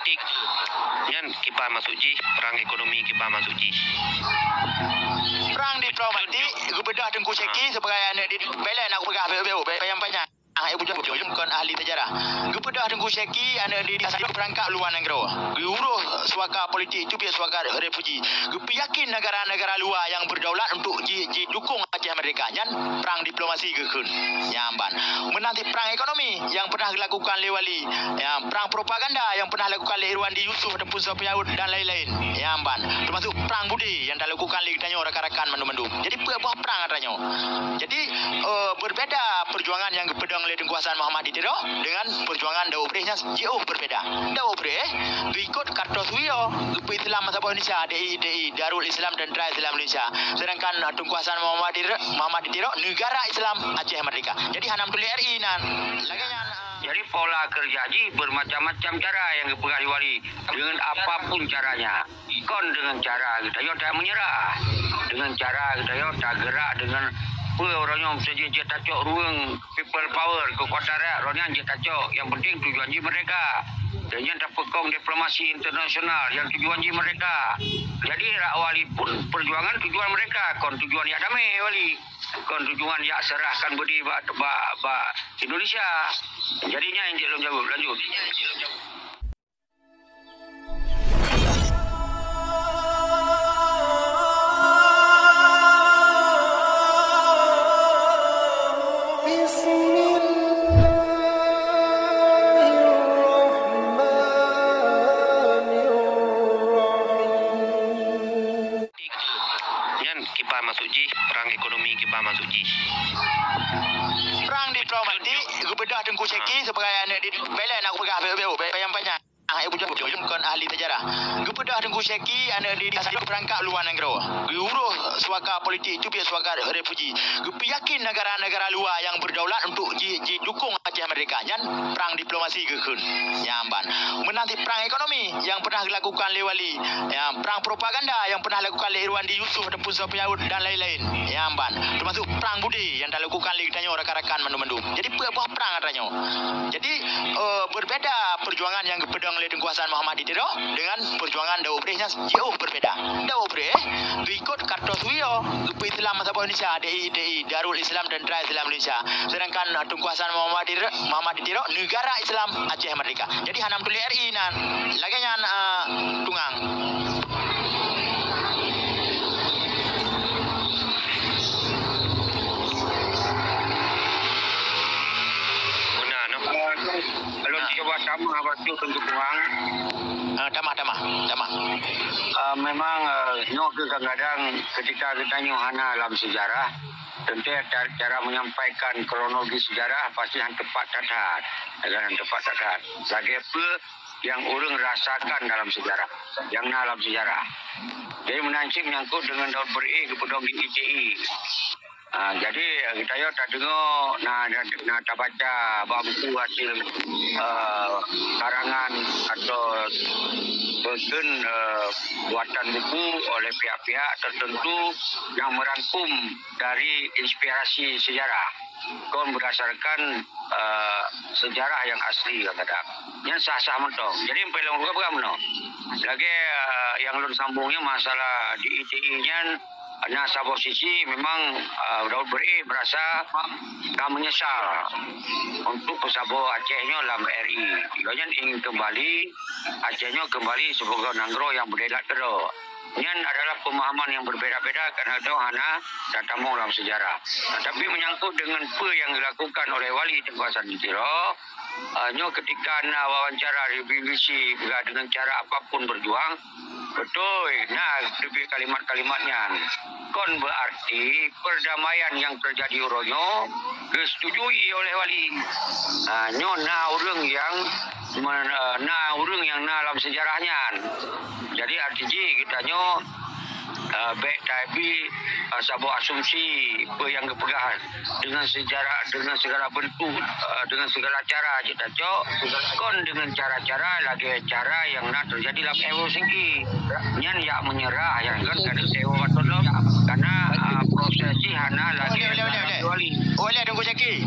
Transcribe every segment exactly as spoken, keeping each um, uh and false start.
Tik. Nyan kiban masuk jih, perang ekonomi kiban masuk jih. Perang diplomatik, geubeudôh Teungku Syeki sebagai aneuk di-, bèk lé nak peugah bèk-bèk, bèk panyang-panyang. Ah, eh, bujang-bujang kon ahli sejarah. Geubeudôh Teungku Syeki aneuk di, di perangkap luwa nanggroe. Geuurôh suaka politik itu pih suaka refuji. Geupeuyakin negara-negara luwa nyang berdaulat untuk ji-, jidukong Aceh Merdeka. Nyan perang diplomasi geukheun. Nyan ban. Meunan cit perang ekonomi nyang pernah dilakukan lé Wali. Ya, perang propaganda nyang pernah dilakukan lé Irwandi Yusuf ataupun Sofia Hud dan lain-lain. Nyan ban. Termasuk perang budé nyang dilakukan lé geutanyoe rakan-rakan mandum-mandum. Jadi, peue boh perang atra nyoe? Jadi, eh, berbeda perjuangan nyang geupeudong lé Teungku Hasan Muhammad di Tiro dengan perjuangan Daud Breh nyan jiôh berbeda. Daud Breh geuikot Kartos Wio, geupeu-Islam masa boh Indonesia, D I, D I, Darul Islam Tentara Islam Indonesia. Sedangkan, eh, Teungku Hasan Muhammad di, Muhammad di Tiro, Negara Islam Aceh Merdeka. Jadi, hana meutuléh R I nan. Lagèe nyan, eh. Jadi, pola kerja jih bermacam-macam cara nyang geupeugah lé Wali. Dengan apapun caranya. Kon dengan cara geutanyoe tak menyerah. Dengan cara geutanyoe tak gerak dengan peue uroe nyoe meuseujid jeuet tacok ruweueng people power, kekuatan rakyat, uroe nyan jeuet tacok. Yang penting tujuan jih merdeka. Dan nyan tapeukong diplomasi internasional yang tujuan jih merdeka. Jadi, rak Wali pun perjuangan tujuan mereka, kon tujuan yak damé Wali. Kon tujuan yak serahkan beudi bak, bak, bak Indonesia. Jadi, nyan yang jeuet lôn jaweueb. Lanjut. Nyan kiban masuk jih, perang ekonomi kiban masuk jih. Perang diplomatik, geubeudôh Teungku Syeki sebagai aneuk di, bèk lé nak peugah bèk-bèk, bèk panyang-panyang. Ah, eh, bujang-bujang kon ahli sejarah. Geubeudôh Teungku Syeki aneuk di, di perangkap luwa nanggroe. Geuurôh suaka politik itu pih suaka refuji. Geupeuyakin negara-negara luwa nyang berdaulat untuk ji-, jidukong Aceh Merdeka. Nyan perang diplomasi geukheun. Nyan ban. Meunan cit perang ekonomi nyang pernah dilakukan lé Wali. Ya, perang propaganda nyang pernah dilakukan lé Irwandi Yusuf ataupun Sofia Hud dan lain-lain. Nyan ban. Termasuk perang budé nyang dilakukan lé geutanyoe rakan-rakan mandum-mandum. Jadi, peue boh perang atra nyoe? Jadi, eh, berbeda perjuangan nyang geupeudong lé Teungku Hasan Muhammad di Tiro dengan perjuangan Daud Breh nyan jiôh berbeda. Daud Breh geuikot Kartos Wio, geupeu-Islam masa boh Indonesia, D I, D I, Darul Islam Tentara Islam Indonesia. Sedangkan, eh, Teungku Hasan Muhammad di, Muhammad di Tiro, Negara Islam Aceh Merdeka. Jadi, hana meutuléh R I nan. Lagèe nyan, eh, Tungang. Beuna, noh. Kalau cuba tamah bak tu, Teungku Tuang. Ah, tamah, tamah, tamah. Ah, memang, ah, nyoe keuh kadang-kadang ketika geutanyoe hana lam sejarah, tentu ca-, cara menyampaikan kronologi sejarah pasti han tepat that-that, ya kan, han tepat that-that. Lagèe peue nyang ureueng rasakan dalam sejarah, nyang na lam sejarah. Jadi, meunan cit menyangkut dengan Daud Beureu'éh geupeudong di I T I. Ah, jadi, geutanyoe tadeungoe na, na, na tabaca bak buku hasil, eh, karangan atau peukheun, eh, buatan buku oleh pihak-pihak tertentu yang merangkum dari inspirasi sejarah. Kon berdasarkan, eh, sejarah yang asli kadang-kadang. Nyan sah-sah mantong. Jadi, peue lôn peugah bukan meunoe. Lagèe, eh, nyang lôn sambung nyan masalah di I T I nyan, na saboh sisi memang, eh, Daud Beureu'éh merasa ka menyesal untuk peusaboh Aceh nyoe lam R I. Gobnyan ingin kembali Aceh nyoe kembali sibagoe nanggroe nyang berdaulat keudroe. Nyan adalah pemahaman yang berbeda-beda karena itu hana tatamong dalam sejarah. Nah, tapi menyangkut dengan peue yang dilakukan oleh Wali Teungku Hasan di Tiro, ah, nyoe ketika na wawancara di B B C, dengan cara apapun berjuang, betul, na teubiet kalimat-kalimat nyan. Kon berarti perdamaian yang terjadi uroe nyoe geusetujui oleh Wali. Ah, nyoe na ureueng yang men-, eh, na ureueng nyang na lam sejarah nyan. Jadi, arti jih geutanyoe, eh, bèk tabi, eh, saboh asumsi peue nyang geupeugah dengan sejarah, dengan segala bentuk, eh, dengan segala cara cit tacok, kon dengan cara-cara lagèe cara nyang na terjadi lam Helsinki. Nyan yak menyerah, nyang kan ka deuh sewa batot lom. Karena, eh, proses jih hana lagèe Oleh, oleh, oleh, oleh. Wali. Oleh, Teungku Syeki.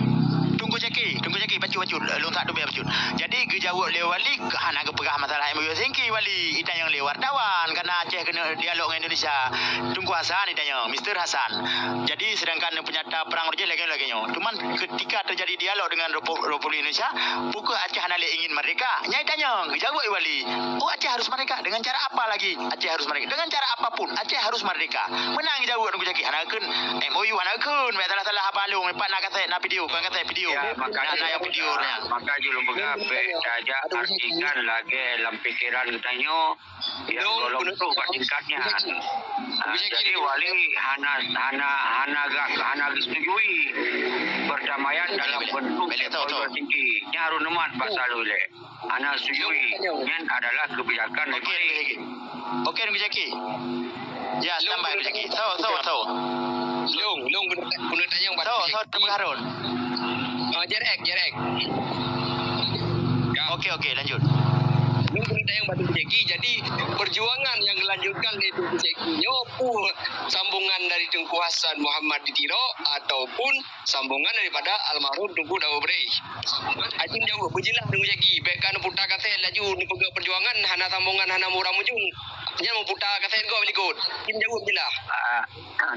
Teungku Jaki, Teungku Jaki, bacut, bacut. Lôn tak teubiet bacut. Jadi, geujaweueb lé Wali, hana geupeugah masalah M O U Helsinki, Wali. Itanyong lé wartawan, karena Aceh keuneuk dialog ngon Indonesia. Teungku Hasan itanyong, Mister Hasan. Jadi, sedangkan peunyata perang rujih lagèe, lagèe nyoe. Cuman, ketika terjadi dialog dengan Repu-, Republik Indonesia, peue keuh Aceh hana lé ingin merdeka? Nyan itanyong, geujaweueb lé Wali. Oh, Aceh harus merdeka. Dengan cara apa lagi Aceh harus merdeka? Dengan cara apapun, Aceh harus merdeka. Meunan geujaweueb Teungku Jaki. Hana kheun M O U, hana kheun. Bèk salah-salah haba lôn. Pat na kaset, na video, kon kaset, video. Ya, makanya, na, na nyang video nyan. Makanya lôn peugah, bèk tajak artikan lagèe lam pikiran geutanyoe nyang golom trôk bak tingkat nyan. Ah, jadi Wali hana, hana, hana ga-, hana geusetujui perdamaian dalam bentuk M O U Helsinki. Nyan harôh neumat basa lôn lé. Hana setujui. Nyan adalah kebijakan dari Malik. Okey, Teungku Jaki. Ya, standby, Teungku Jaki. Sawa, sawa, sawa. Lôn, lôn keuneuk, keuneuk tanyong bak Teungku Jaki. Sawa, sawa, Teungku Harun. Ah, J R X, J R X. Ya. Okey, okey, lanjut. Lôn keuneuk tanyong bak Teungku Jaki. Jadi, perjuangan nyang geulanjutkan lé Teungku Jaki nyoe peue sambungan dari Teungku Hasan Muhammad di Tiro ataupun sambungan daripada almarhum Teungku Daud Breh. Acim jaweueb, beujeulaih Teungku Jaki. Bèk ka neuputa kaset laju neupeugah perjuangan hana sambungan, hana murah mujông. Nyan meuputa kaset gob likot. Acim jaweueb jeulaih. Ah,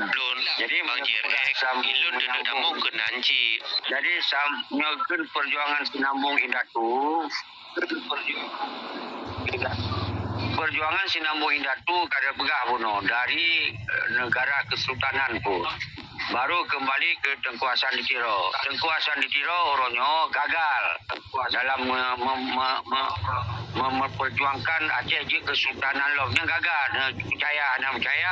lôn, jadi Bang J R X, lôn teuneu tamong keunan cit. Jadi sam-, nyoe kheun perjuangan Sinambong Indatu. Perjuangan Sinambong Indatu ka teupeugah bunoe dari, eh, negara kesultanan pun. Baru kembali ke Teungku Hasan di Tiro. Teungku Hasan di Tiro uroe nyoe gagal dalam me-, me-, me-, me-, me-, memperjuangkan Aceh jeuet kesultanan lom. Nyan gagal, na peucaya, na peucaya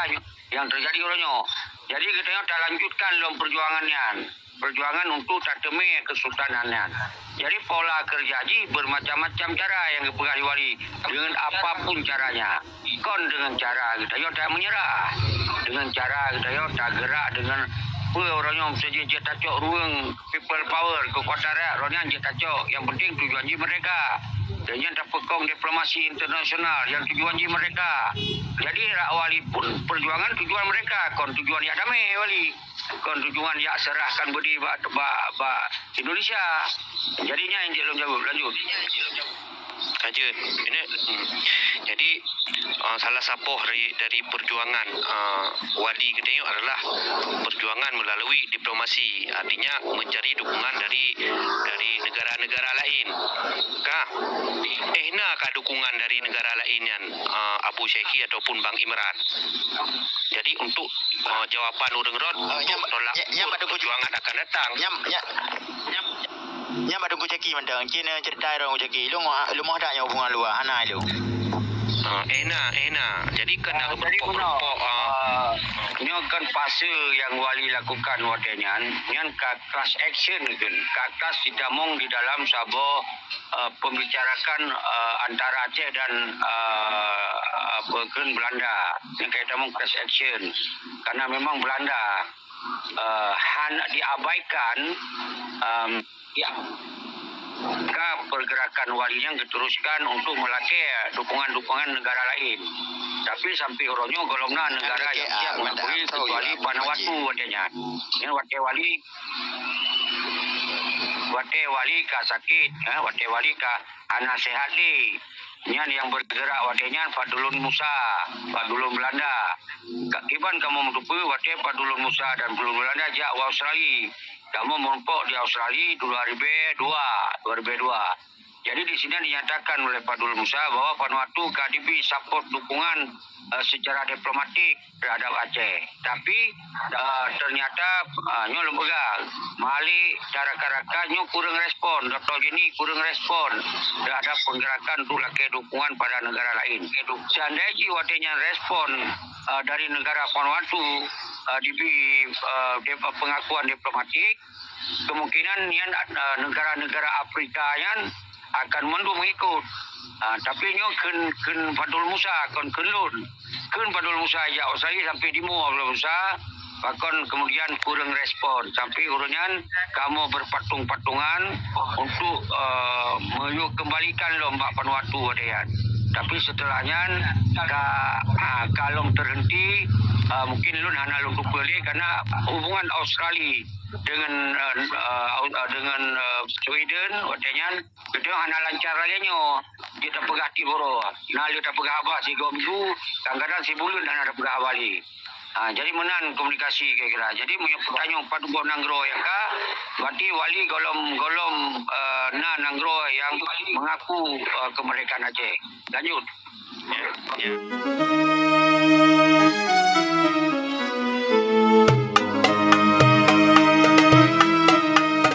nyang terjadi uroe nyoe. Jadi geutanyoe talanjutkan lom perjuangan nyan. Perjuangan untuk tateumé kesultanan nyan. Jadi, pola kerja jih bermacam-macam cara nyang geupeugah lé Wali, dengan apapun caranya. Kon dengan cara geutanyoe tak menyerah. Dengan cara geutanyoe tak gerak dengan peue uroe nyoe, miseue jih jeuet tacok ruweueng people power, kekuatan rakyat, uroe nyan jeuet tacok. Yang penting tujuan jih merdeka. Dan nyan tapeukong diplomasi internasional yang tujuan jih merdeka. Jadi, rak Wali pun perjuangan tujuan merdeka, kon tujuan jak damé, Wali. Kon tujuan jak serahkan beudi bak, bak, bak Indonesia. Jadi nyan nyang jeuet lôn jaweueb, lanjut. Lanjut. Ini, hmm. Jadi, uh, salah sapoh dari, dari perjuangan, uh, Wali geutanyoe adalah perjuangan melalui diplomasi, artinya mencari dukungan dari, dari negara-negara lain. Ka, eh, na ka dukungan dari negara lain nyan, uh, Abu Syeikhi ataupun Bang Imran. Jadi, untuk, uh, jawaban ureueng rot, oh, nyam, tolak nyam, nyam ukur ada perjuangan akan datang. Nyam, nyam, nyam, nyam ada Teungku Jaki mantong. Cina cerita orang Teungku Jaki. Lu mau, lu mau dak nyawa bunga luar? Hana lu. Ah, eh na, eh na. Jadi kan, ah, dah jadi berkelompok, ah. Ah, nyoe kan fase yang Wali lakukan watèe nyan, nyan ka class action kan. Ka class ditamong di dalam saboh, eh, pembicarakan, eh, antara Aceh dan, eh, apa kan, Belanda. Yang kaitan dengan class action. Karena memang Belanda, eh, hana diabaikan, em, ya, ka pergerakan Wali nyan geuteruskan untuk melakèe dukungan-dukungan negara lain. Tapi sampai uroe nyoe golom na negara yang siap mengakui kecuali Vanuatu watèe nyan. Nyan watèe Wali Watèe Wali ka sakét, eh, watèe Wali ka hana sehat lé. Nyan nyang bergerak watèe nyan Fadlun Musa, Fadlun Belanda. Ka-, kiban kamoe meuteupeue watèe Fadlun Musa dan Fadlun Belanda jak u Australia. Kamoe meurumpok di Australia dua ribu dua, dua ribu dua. Jadi di sinan dinyatakan oleh Fadlun Musa bahwa Vanuatu ka dibri support dukungan, eh, secara diplomatik terhadap Aceh. Tapi, eh, ternyata, eh, nyoe lôn peugah, Malik, rakan-rakan nyoe kurang respon, Doktor Jenny kurang respon terhadap pergerakan untuk lakèe dukungan pada negara lain. Seandai jih watèe nyan respon, eh, dari negara Vanuatu, eh, dibri, eh, dip-, pengakuan diplomatik, kemungkinan nyan, eh, negara-negara Afrika nyan akan mandum mengikut. Ah, tapi nyoe kheun, kheun Fadlun Musa, kon kheun lôn. Kheun Fadlun Musa jak Australia sampai di mua Fadlun Musa, pakon kemudian kurang respon. Sampai uroe nyan kamoe berpatung-patungan untuk, eh, meyue kembalikan lom bak Vanuatu watèe nyan. Tapi setelah nyan ka, ah, ka lom terhenti, ah, mungkin lôn hana lôn teupeue lé karena hubungan Australia dengan, eh, eh, au-, eh, dengan, eh, Sweden, watèe nyan, kita hana lancar lagèe nyoe. Dia tapeugah tiep uroe. Nah, dia tapeugah haba sigoe minggu, kadang-kadang sibuleuen hana tapeugah haba lé. Ha, jadi meunan komunikasi kira-kira. Jadi meunyoe peutanyong pat boh nanggroe nyang ka, berarti wali gohlom, gohlom, eh, na nanggroe nyang mengaku, eh, kemerdekaan Aceh. Lanjut. Ya, ya.